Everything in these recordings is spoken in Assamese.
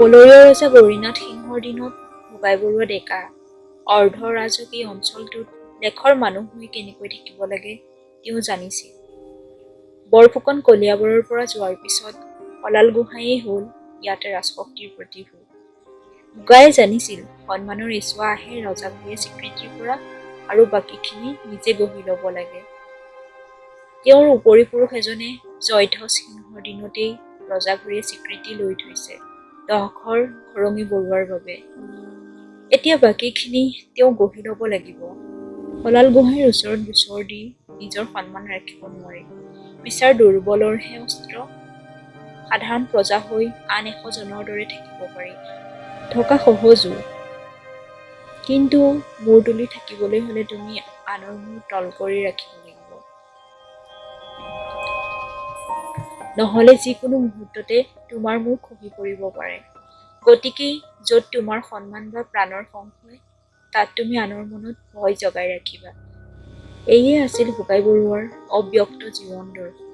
বলৰীয়া ৰজা গৌৰীনাথ সিংহৰ দিনত ভোগাই বৰুৱা ডেকা। অৰ্ধ ৰাজক এই অঞ্চলটোত লেখৰ মানুহ হৈ কেনেকৈ থাকিব লাগে তেওঁ জানিছিল। বৰফুকন কলিয়াবৰৰ পৰা যোৱাৰ পিছত সলাল গোহাঁয়েই হ'ল ইয়াতে ৰাজশক্তিৰ প্ৰতিভূ। ভোগায়ে জানিছিল সন্মানৰ এছোৱা আহে ৰজাঘৰীয়া স্বীকৃতিৰ পৰা আৰু বাকীখিনি নিজে গঢ়ি ল'ব লাগে। তেওঁৰ উপৰিপুৰুষ এজনে জয়ধ্বজ সিংহৰ দিনতেই ৰজাঘৰীয়া স্বীকৃতি লৈ থৈছে 10 ঘৰ খৰঙী বৰুৱাৰ বাবে। এতিয়া বাকীখিনি তেওঁ গঢ়ি ল'ব লাগিব। সলাল গোহাঁইৰ ওচৰত গোচৰ দি নিজৰ সন্মান ৰাখিব নোৱাৰি। বিচাৰ দুৰ্বলৰহে অস্ত্ৰ। সাধাৰণ প্ৰজা হৈ আন 100জনৰ দৰে থাকিব পাৰি, থকা সহজো। কিন্তু মূৰ তুলি থাকিবলৈ হ'লে তুমি আনৰ মূৰ তল কৰি ৰাখিব লাগিব। নহ'লে যিকোনো মুহূৰ্ততে তোমাৰ মূৰ খহি পৰিব পাৰে। গতিকেই য'ত তোমাৰ সন্মান বা প্ৰাণৰ সংশয়, তাত তুমি আনৰ মনত ভয় জগাই ৰাখিবা। এয়ে আছিল ভোগাই বৰুৱাৰ অব্যক্ত জীৱন দৰ্শন।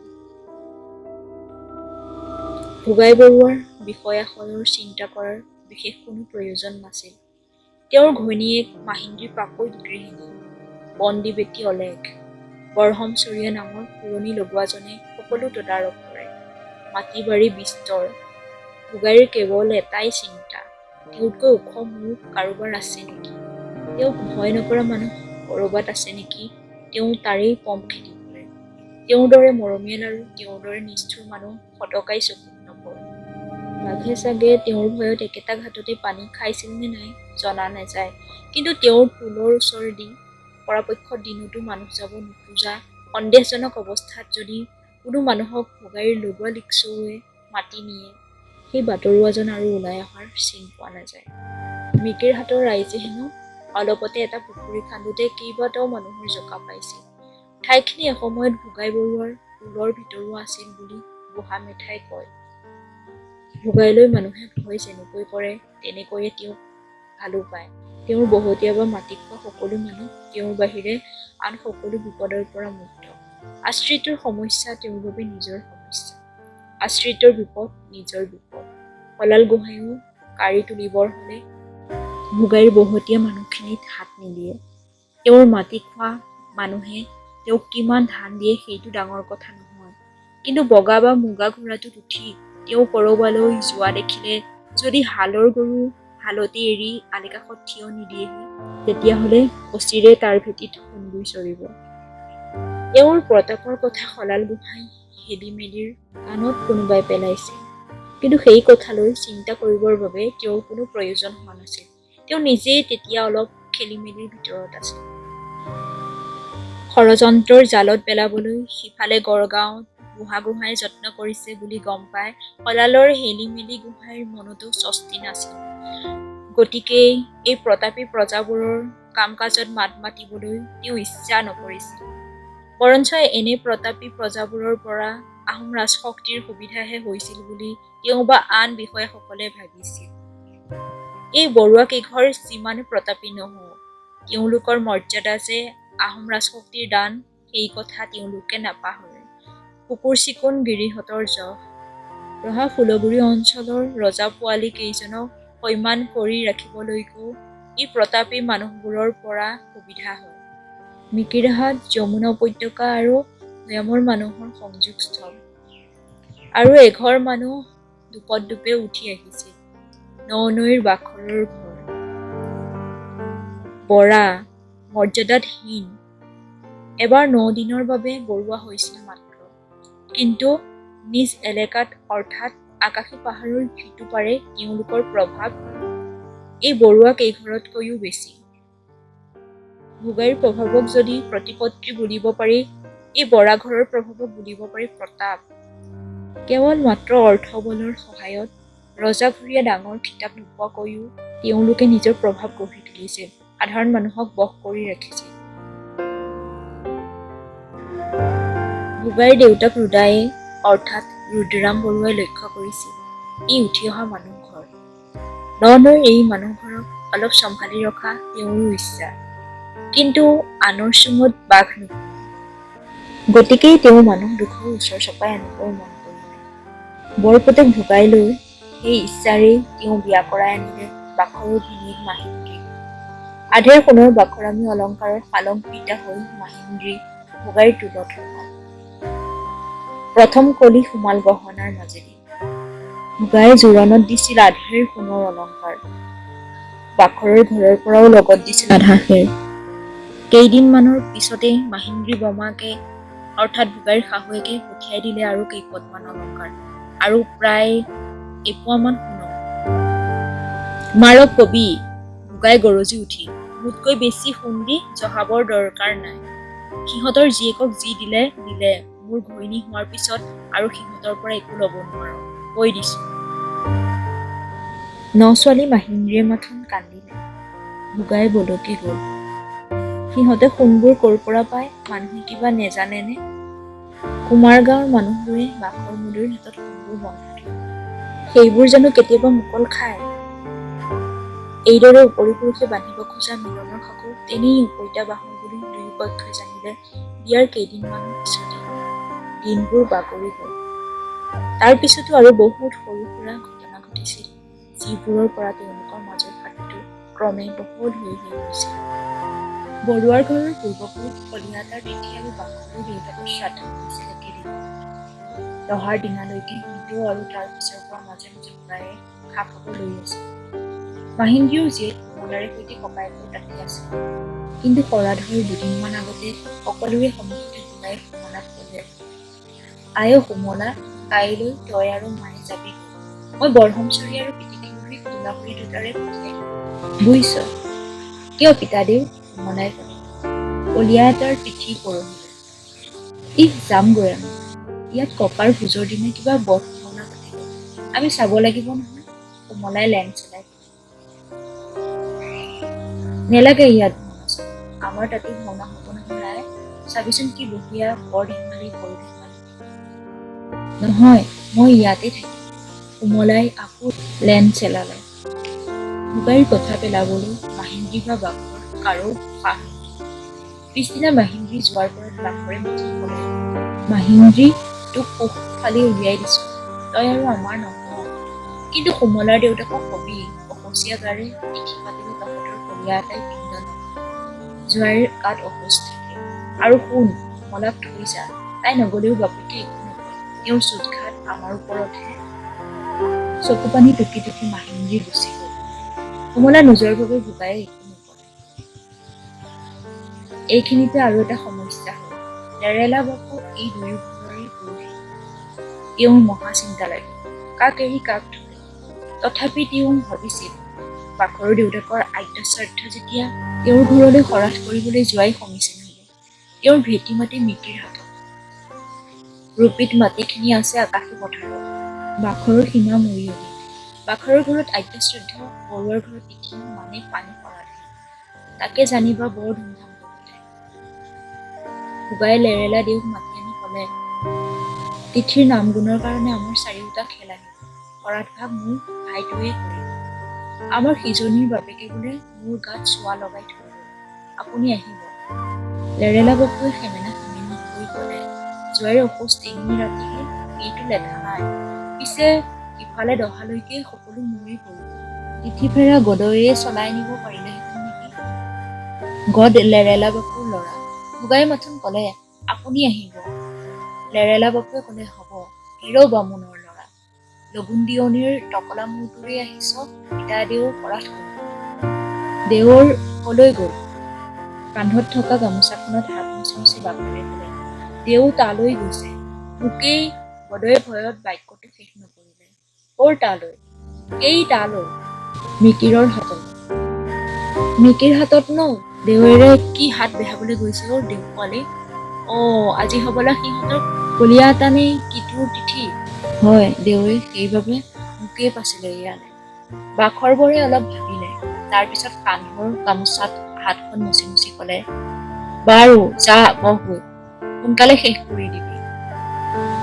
ভোগাই বৰুৱাৰ বিষয়াশয়ৰ চিন্তা কৰাৰ বিশেষ কোনো প্ৰয়োজন নাছিল। তেওঁৰ ঘৈণীয়েক মাহিন্দ্ৰী পাকৈত গৃহিণী, বন্দী বেটী অলেখ। বৰহমচৰীয়া নামৰ পুৰণি লগুৱাজনে সকলো তদাৰক কৰে। মাটি-বাৰী বিস্তৰ। ভোগাইৰ কেৱল এটাই চিন্তা, তেওঁতকৈ ওখ মূৰ কাৰোবাৰ আছে নেকি? তেওঁক ভয় নকৰা মানুহ ক'ৰবাত আছে নেকি তেওঁ তাৰেই পম খেদি ফুৰে। তেওঁৰ দৰে মৰমিয়াল আৰু তেওঁৰ দৰে নিষ্ঠুৰ মানুহ সতকাই চকুত নপৰে। বাঘে চাগে তেওঁৰ ভয়ত একেটা ঘাটতে পানী খাইছিল নে নাই জনা নাযায়, কিন্তু তেওঁৰ টোলৰ ওচৰেদি পৰাপক্ষত দিনতো মানুহ যাব নোখোজা সন্দেহজনক অৱস্থাত যদি কোনো মানুহক ভোগাইৰ লগুৱা লিকচৌৱে মাতি নিয়ে, সেই বাটৰুৱাজন আৰু ওলাই অহাৰ চিন পোৱা নাযায়। মিকিৰহাটৰ ৰাইজে হেনো অলপতে এটা পুখুৰী খান্দোতে কেইবাটাও মানুহৰ জকা পাইছিল। ঠাইখিনি এসময়ত ভোগাই বৰুৱাৰ টোলৰ ভিতৰুৱা আছিল বুলি বুঢ়া মেথাই কয়। ভোগাইলৈ মানুহে ভয় যেনেকৈ কৰে, তেনেকৈয়ে তেওঁক ভালো পায়। তেওঁৰ বহতীয়া বা মাটি খোৱা সকলো মানুহ তেওঁৰ বাহিৰে আন সকলো বিপদৰ পৰা মুক্ত। আশ্ৰিতৰ সমস্যা তেওঁৰ বাবে নিজৰ সমস্যা, আশ্ৰিতৰ বিপদ নিজৰ বিপদ। সলাল গোহাঁয়েও কাড়ি তুলিবৰ হ'লে ভোগাইৰ বহতীয়া মানুহখিনিত হাত নিদিয়ে। তেওঁৰ মাটি খোৱা মানুহে তেওঁক কিমান ধান দিয়ে সেইটো ডাঙৰ কথা নহয়, কিন্তু বগা বা মুগা ঘোঁৰাটোত উঠি তেওঁ ক'ৰবালৈ যোৱা দেখিলে যদি হালৰ গৰু হালতে এৰি আলিকাষত থিয় নিদিয়েহি, তেতিয়াহ'লে অচিৰে তাৰ ভেটিত সোণগুই চৰিব। এওঁৰ প্ৰতাপৰ কথা সলাল গোহাঁই হেলিমেলিৰ কাণত কোনোবাই পেলাইছিল। কিন্তু সেই কথালৈ চিন্তা কৰিবৰ বাবে তেওঁৰ কোনো প্ৰয়োজন হোৱা নাছিল। তেওঁ নিজেই তেতিয়া অলপ খেলিমেলিৰ ভিতৰত আছিল। ষড়যন্ত্ৰৰ জালত পেলাবলৈ সিফালে গড়গাঁৱত বুঢ়াগোহাঁয়ে যত্ন কৰিছে বুলি গম পাই সলালৰ হেলিমেলি গোহাঁইৰ মনতো স্বস্তি নাছিল। গতিকেই এই প্ৰতাপী প্ৰজাবোৰৰ কাম-কাজত মাত মাতিবলৈ তেওঁ ইচ্ছা নকৰিছিল। বৰঞ্চ এনে প্ৰতাপী প্ৰজাবোৰৰ পৰা আহোম ৰাজশক্তিৰ সুবিধাহে হৈছিল বুলি তেওঁ বা আন বিষয়াসকলে ভাবিছিল। এই বৰুৱা কেইঘৰ যিমানে প্ৰতাপী নহওক, তেওঁলোকৰ মৰ্যাদা যে আহোম ৰাজশক্তিৰ দান সেই কথা তেওঁলোকে নাপাহৰে। কুকুৰ চিকুণ গিৰিহঁতৰ যশ। ৰহা ফুলগুৰি অঞ্চলৰ ৰজা পোৱালি কেইজনক সৈমান কৰি ৰাখিবলৈকো এই প্ৰতাপী মানুহবোৰৰ পৰা সুবিধা হয়। মিকিৰহাট যমুনা উপত্যকা আৰু ভৈয়ামৰ মানুহৰ সংযোগস্থল। আৰু এঘৰ মানুহ দোপতদোপে উঠি আহিছিল, ননৈৰ বাখৰৰ ঘৰ। বৰা, মৰ্যাদাত হীন, এবাৰ 9 দিনৰ বাবে বৰুৱা হৈছিল মাত্ৰ। কিন্তু নিজ এলেকাত অৰ্থাৎ আকাশী পাহাৰৰ সিটো পাৰে তেওঁলোকৰ প্ৰভাৱ এই বৰুৱা কেইঘৰতকৈও বেছি। ভোগাইৰ প্ৰভাৱক যদি প্ৰতিপত্তি বুলিব পাৰি, এই বৰাঘৰৰ প্ৰভাৱক বুলিব পাৰি প্ৰতাপ। কেৱল মাত্ৰ অৰ্থবলৰ সহায়ত ৰজাঘৰীয়া ডাঙৰ খিতাপ নোপোৱাকৈও তেওঁলোকে নিজৰ প্ৰভাৱ গঢ়ি তুলিছিল, সাধাৰণ মানুহক বশ কৰি ৰাখিছিল। ভোগাইৰ দেউতাক ৰুদায়ে অৰ্থাৎ ৰুদ্ৰাম বৰুৱাই লক্ষ্য কৰিছিল এই উঠি অহা মানুহঘৰ। ননৈৰ এই মানুহঘৰক অলপ চম্ভালি ৰখা তেওঁৰো ইচ্ছা। কিন্তু আনৰ চুঙত বাঘ নোসোমায়। গতিকেই তেওঁ মানুহ দুঘৰ ওচৰ চপাই আনিবৰ মন কৰিলে। বৰপুতেক ভোগাইলৈ সেই ইচ্ছাৰেই তেওঁ বিয়া কৰাই আনিলে বাখৰৰ ভিনীয়েক মাহিন্দ্ৰীক। আধেৰ সোণৰ বাখৰামী অলংকাৰৰ শালংকৃতা হৈ মাহিন্দ্ৰী ভোগাইৰ টোলত সোমাল। প্ৰথম কলি সোমাল গহনাৰ মাজেদি। ভোগায়ে জোৰণত দিছিল আধেৰ সোণৰ অলংকাৰ। বাখৰৰ ঘৰৰ পৰাও লগত দিছিল আধা সেৰ। কেইদিনমানৰ পিছতেই মাহিন্দ্ৰী বমাকে অৰ্থাৎ ভোগাইৰ শাহুৱেকে পঠিয়াই দিলে আৰু কেইপদমান অলংকাৰ আৰু প্ৰায় এপোৱামান সোণৰ। মাৰক কবি, ভোগাই গৰজি উঠিল, মোতকৈ বেছি সোণ দি জহাবৰ দৰকাৰ নাই। সিহঁতৰ জীয়েকক যি দিলে দিলে, মোৰ ঘৈণী হোৱাৰ পিছত আৰু সিহঁতৰ পৰা একো ল'ব নোৱাৰ, কৈ দিছো। ন-ছোৱালী মাহিন্দ্ৰীয়ে মাথোন কান্দিলে। ভোগাই বলকি গ'ল। সিহঁতে সোণবোৰ ক'ৰ পৰা পায় মানুহে কিবা নেজানেনে? কুমাৰ গাঁৱৰ মানুহবোৰে বাখৰ মুদৈৰ হাতত সোণবোৰ বন্ধা থয়। সেইবোৰ জানো কেতিয়াবা মোকল খায়? এইদৰে উপৰিপুৰুষে বান্ধিব খোজা মিলনৰ সাঁকো তেনেই উপইতা বাঁহৰ বুলি দুয়োপক্ষই জানিলে বিয়াৰ কেইদিনমানৰ পিছতেই। দিনবোৰ বাগৰি গ'ল। তাৰ পিছতো আৰু বহুত সৰু সুৰা ঘটনা ঘটিছিল, যিবোৰৰ পৰা তেওঁলোকৰ মাজৰ ফাঁটটো ক্ৰমে বহল হৈ হৈ গৈছিল। বৰুৱাৰ ঘৰৰ পূৰ্বপুৰুষ কলিয়াতাৰ তিথি আৰু বাখৰৰ দেউতাকৰ শ্ৰাদ্ধ হৈছিল একেদিনাই। দহাৰ দিনালৈকে নিতৌ আৰু তাৰ পিছৰ পৰা মাজে মাজে ভোগায়ে খা-খবৰ লৈ আছিল। মাহিন্দ্ৰীও জীয়েক সুমলাৰে সৈতে ককায়েকৰ তাতে আছিল। কিন্তু শৰাধৰ দুদিনমান আগতে সকলোৰে সন্মুখতে ভোগায়ে সুমলাক ক'লে, আই অ সুমলা, কাইলৈ তই আৰু মায়ে যাবিগৈ। মই বৰহমচৰি আৰু পিটিকিগুৰিক দোলাহৰি দুটাৰে পঠিয়াই দিম, বুইছ? কিয় পিতাদেউ? সুমলাই ক'লে, কলীয়া এটাৰ তিথি পৰহিলৈ। ইহ, যামগৈ আমি। ইয়াত ককাৰ ভোজৰ দিনা কিবা বধ ভাওনা পাতিব, আমি চাব লাগিব নহয়। সুমলাই লেং চেলাই ক'লে, নেলাগে ইয়াত ভাওনা চাব, আমাৰ তাতো ভাওনা হ'ব নহয় আই। চাবিচোন কি বঢ়িয়া বৰ ধেমালি সৰু ধেমালি। নহয়, মই ইয়াতে থাকিম। সুমলাই আকৌ লেন চেলালে। ভোগাইৰ কথা পেলাবলৈ মাহিন্দ্ৰী বা বাখৰ কাৰো সাহ নুঠিল। পিছদিনা মাহিন্দ্ৰী যোৱাৰ পৰত বাখৰে মাথোন ক'লে, মাহিন্দ্ৰী, তোক কোষ ফালি উলিয়াই দিছো, তই আৰু আমাৰ নহৱ। কিন্তু সুমলাৰ দেউতাকক কবি, অসচীয়া গাৰে তিথি পাতিলে তহঁতৰ কলীয়া এটাই পিণ্ড নলয়। জোঁৱাইৰ গাত অসুচ থাকে। আৰু শুন, সুমলাক থৈ যা, তাই নগলেও বাপেকে একো নকয়, তেওঁৰ চুটঘাট আমাৰ ওপৰতহে। চকুপানী টুকি টুকি মাহিন্দ্ৰী গুচি গ'ল। সুমলা নোযোৱাৰ বাবে ভোগায়ে একো নকলে। এইখিনিতে আৰু এটা সমস্যা হ'ল। লেৰেলা বাপু এই দুয়ো ঘৰৰে পুৰোহিত। তেওঁৰ মহা চিন্তা লাগিল, কাক এৰি কাক ধৰে। তথাপি তেওঁ ভাবিছিল, বাখৰৰ দেউতাকৰ আদ্যশ্ৰাদ্ধ যেতিয়া তেওঁৰ ঘৰলৈ শৰাধ কৰিবলৈ যোৱাই সমীচীন হ'ব। তেওঁৰ ভেটি মাটি মিকিৰ হাতত, ৰূপিত মাটিখিনি আছে আকাশী পথাৰত, বাখৰৰ সীমা মৰিয়নিত। বাখৰৰ ঘৰত আদ্যশ্ৰাদ্ধ, বৰুৱাৰ ঘৰত তিথি মানে পানী শৰাধহে। তাকে জানিবা বৰ ধুমধামকৈ পাতে। ভোগাই লেৰেলা দেউক মাতি আনি ক'লে, তিথিৰ নামগুণৰ কাৰণে আমাৰ চাৰিওটা খেল আহিব। শৰাধভাগ মোৰ ভাইটোৱে কৰিব। আমাৰ সিজনীৰ বাপেকে বোলে মোৰ গাত চোৱা লগাই থৈ গ'ল, আপুনি আহিব। লেৰেলা বাপুৱে সেমেনা সেমেনি হৈ ক'লে, জোঁৱাইৰ অসুচ তিনি ৰাতিহে, সেইটো লেঠা নাই। পিছে ইফালে দহালৈকে সকলো মৰি পৰিব। তিথি ফেৰা গদৈয়ে চলাই নিব পাৰিলেহেঁতেন নেকি? গদ লেৰেলা বাপুৰ ল'ৰা। ভোগাই মাথোন ক'লে, আপুনি আহিব। লেৰেলা বাপুৱে ক'লে, হ'ব। হেৰৌ বামুণৰ ল'ৰা, লগুণ দিয়নিৰ টকলা মূৰটোৰে আহিছ পিতাদেউৰ শৰাধ কৰিব। দেউৰ কলৈ গ'ল? কান্ধত থকা গামোচাখনত হাত মুচি মুচি বাখৰে ক'লে, দেউ তালৈ গৈছে। মোকেই গদৈয়ে ভয়ত বাক্যটো শেষ নকৰিলে। ক'ৰ তালৈ? এই তালৈ, মিকিৰৰ হাতলৈ। মিকিৰ হাতত ন? দেউৰেৰে কি হাত বেহাবলৈ গৈছে অ দেউ পোৱালি? অ, আজি হবলা সিহঁতৰ কলীয়া এটা নে কিটোৰ তিথি? হয়, দেউৰে সেইবাবে মোকেই পাছিলে ইয়ালে। বাখৰ বৰে অলপ ভাবিলে, তাৰ পিছত কান্ধৰ গামোচাত হাতখন মুচি মুচি ক'লে, বাৰু যা বহগৈ, সোনকালে শেষ কৰি দিবি,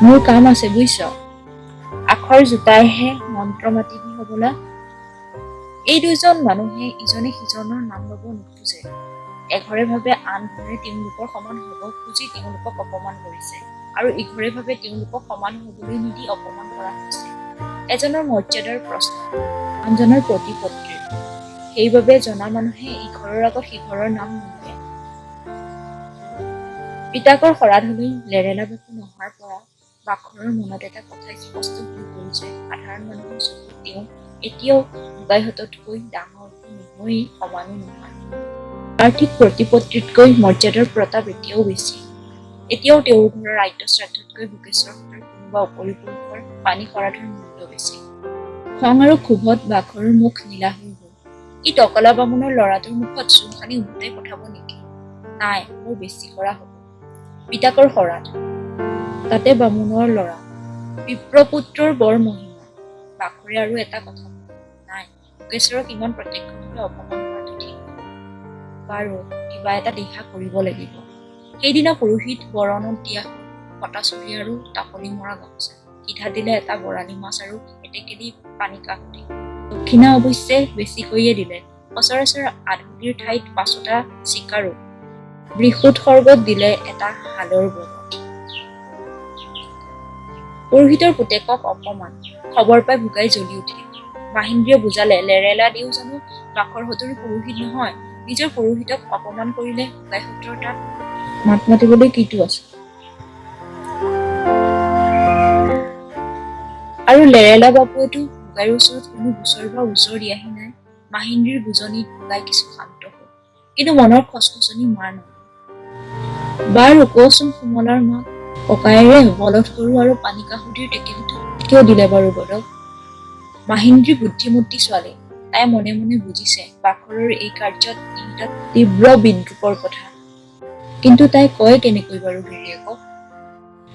মোৰ কাম আছে বুইছ। আখৰ জোটাইহে মন্ত্ৰ মাতিবি হবলা। এই দুজন মানুহে ইজনে সিজনৰ নাম ল'ব নোখোজে। এঘৰে ভাবে আন ঘৰে তেওঁলোকৰ সমান হ'ব খুজি তেওঁলোকক অপমান কৰিছে, আৰু ইঘৰে ভাবে তেওঁলোকক সমান হ'বলৈ নিদি অপমান কৰা হৈছে। এজনৰ মৰ্যাদাৰ প্ৰশ্ন, আনজনৰ প্ৰতিপত্তিৰ। সেইবাবে জনা মানুহে ইঘৰৰ আগত সিঘৰৰ নাম নোলোৱায়। পিতাকৰ শৰাধলৈ লেৰেলা বাপু নহাৰ পৰা বাখৰৰ মনত এটা কথা স্পষ্ট হৈ গ'ল যে সাধাৰণ মানুহৰ চকুত তেওঁ এতিয়াও ভোগাইহঁততকৈ ডাঙৰতো নহয়েই, সমানো নহয়। আৰ্থিক প্ৰতিপত্তিতকৈ মৰ্যাদাৰ প্ৰতাপ এতিয়াও বেছি। এতিয়াও তেওঁৰ ঘৰৰ আদ্যশ্ৰাদ্ধতকৈ ভোগেশ্বৰহঁতৰ কোনোবা উপৰিপুৰুষৰ পানী শৰাধৰ মূল্য বেছি। খং আৰু ক্ষোভত বাখৰৰ মুখ নীলা হৈ গ'ল। ই টকলা বামুণৰ ল'ৰাটোৰ মুখত চূণ সানি ওভোতাই পঠাব নেকি? নাই, বৰ বেছি কৰা হ'ব। পিতাকৰ শৰাধ, তাতে বামুণৰ ল'ৰা, বিপ্ৰপুত্ৰৰ বৰ মহিমা। বাখৰে আৰু এটা কথা ভাবিলে, নাই, ভোগেশ্বৰক ইমান প্ৰত্যক্ষভাৱে অপমান কৰাটো ঠিক নহ'ব। বাৰু, কিবা এটা দিহা কৰিব লাগিব। সেইদিনা পুৰোহিত বৰণত দিয়া হ'ল ফটা চুৰি আৰু টাপলি মৰা গামোচা। সিধা দিলে এটা বৰালি মাছ আৰু এটেকেলি পানী কাহুঁদি। দক্ষিণা অৱশ্যে বেছিকৈয়ে দিলে, সচৰাচৰ আধুলিৰ ঠাইত 5টা চিকাৰো। বৃষোৎসৰ্গত দিলে এটা হালৰ বলদ। পুৰোহিতৰ পুতেকক অপমান খবৰ পাই ভোগাই জ্বলি উঠিল। মাহিন্দ্ৰীয়ে বুজালে, লেৰেলা দেও জানো বাখৰহঁতৰো পুৰোহিত নহয়? নিজৰ পুৰোহিতক অপমান কৰিলে ভোগাইহঁতৰ তাত মাত মাতিবলৈ কিটো আছে? আৰু লেৰেলা বাপুৱেতো ভোগাইৰ ওচৰত কোনো গোচৰ বা ওজৰ দিয়াহি নাই। মাহিন্দ্ৰীৰ বুজনিত ভোগাই কিছু শান্ত হ'ল, কিন্তু মনৰ খচখচনি মাৰ নগ'ল। বাৰু কচোন সুমলাৰ মাক, ককায়েৰে বলধ গৰু আৰু পানী কাহুঁদিৰ টেকেলিটো কিয় দিলে বাৰু বদক? মাহিন্দ্ৰী বুদ্ধিমতী ছোৱালী, তাই মনে মনে বুজিছে বাখৰৰ এই কাৰ্যত নিহিত তীব্ৰ বিদ্ৰূপৰ কথা। কিন্তু তাই কয় কেনেকৈ বাৰু গিৰিয়েকক?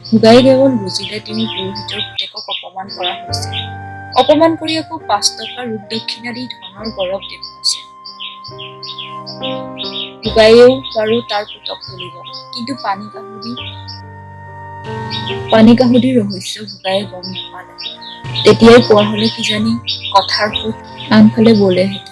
ভোগাই কেৱল বুজিলে তেওঁৰ পুৰোহিতৰ পুতেকক অপমান কৰা হৈছে। অপমান কৰি আকৌ 5 টকা ৰূপ দক্ষিণা দি ধনৰ গৌৰৱ দেখুৱাইছে। ভোগাইয়েও বাৰু তাৰ পুতক তুলিব, কিন্তু পানী কাহুঁদিৰ ৰহস্য ভোগায়ে গম নাপালে। তেতিয়াই পোৱা হলে কিজানি কথাৰ সোঁত আনফালে বলেহেঁতেন।